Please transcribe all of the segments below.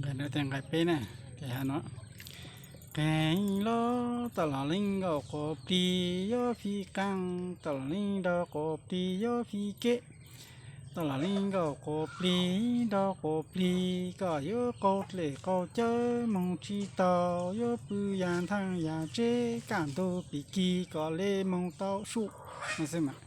Nqai peb na, ces hais no: Qeeg loj tom los leej nkaum quas plig yuav fij qeej, tom los leej nkaum quas plig yuav fij kev, tom los leej nkaum quas plig nkaum quas plig, kom yuav qaug dlej qaug cawv moog tsis taug, yuav pw yam ntheej yam tseb, kaj ntug pim kig kom le moog tau sum no xwb mas.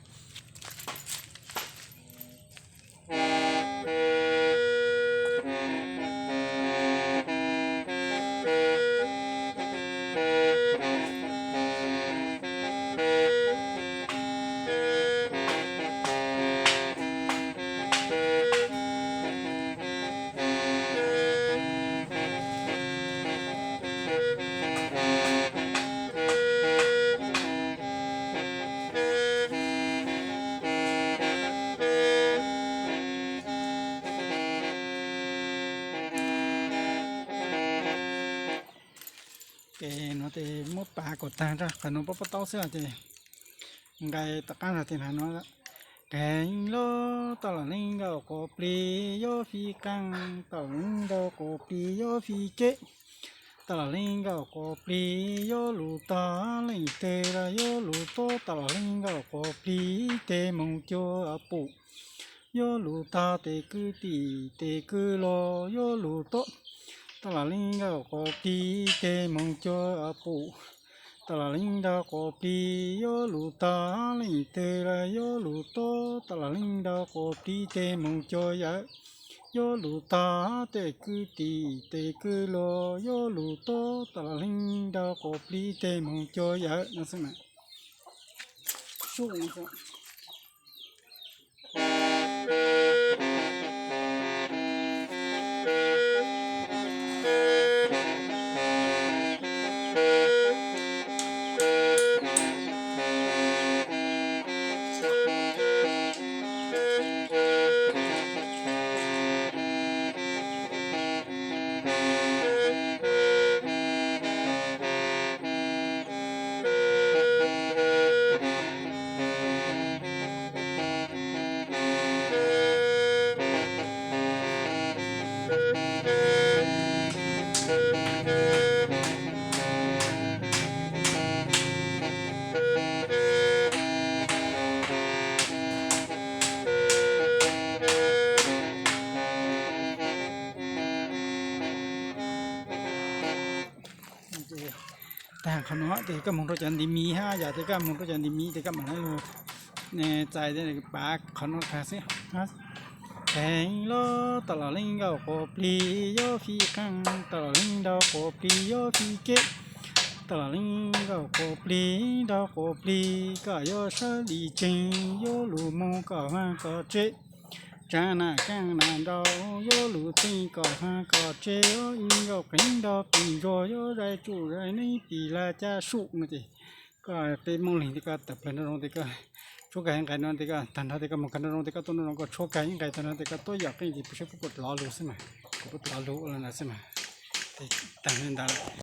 Ces no ces muab pav kom tag rau qhov no pab pab taub xwb ces nqai tom qab no ces hais no: Qeeg loj tom los leej nkaum quas plig yuav fij qeej, tom los leej nkaum quas plig yuav fij kev, tom los leej nkaum quas plig yuav lug tog, leej twg los yuav lug tuab, tom los leej nkaum quas plig ib teg moog cuag pum, yuav lug tog tes kwj tim tes kwj lug yuav lug tuab, tom los leej nkaum quas plig ib teg moog cuag pum, tom los leej nkaum quas plig yuav lug tog, leej twg los yuav lug tuab, tom los leej nkaum quas plig ib teg moog cuag yawm, yuav lug tog tes kwj tim tes kwj lug yuav lug tuab, tom los leej nkaum quas plig ib teg moog cuag yawm no xwb mas. Tag qhov no ces koj moog rau cov ntiv miv hab, yog tias koj moog rau cov ntiv miv ces koj mam li lug txais pav qhov no tag xwb. Qeeg loj tom los leej nkaum quas plig yuav fij qeej, tom los leej nkaum quas plig yuav fij kev, tom los leej nkaum quas plig nkaum quas plig, kom yuav sawv dim tseeg yuav lug moog kom vaag kom tseb, tsav nam kaaj nam nrau yuav lug txeej kom vaag kom tseb, ib nkaus qeeg nrau pim ntsuag yuav zais tsuj zais neeb pim laj caj sum no ces koj peb Moob Leeg ces koj tawm plawg nraum zoov ces koj tshuab kag ib nqai no ces koj tag nrho ces koj moog kag nraum zoov ces koj tuaj nraum zoov koj tshuab kag ib nqai tag nrho ces koj tuaj yom qeej ces puas seb puab puas lov lug xwb mas, puab puas lov lug ua le ntawd xwb mas. Tag li ntawd.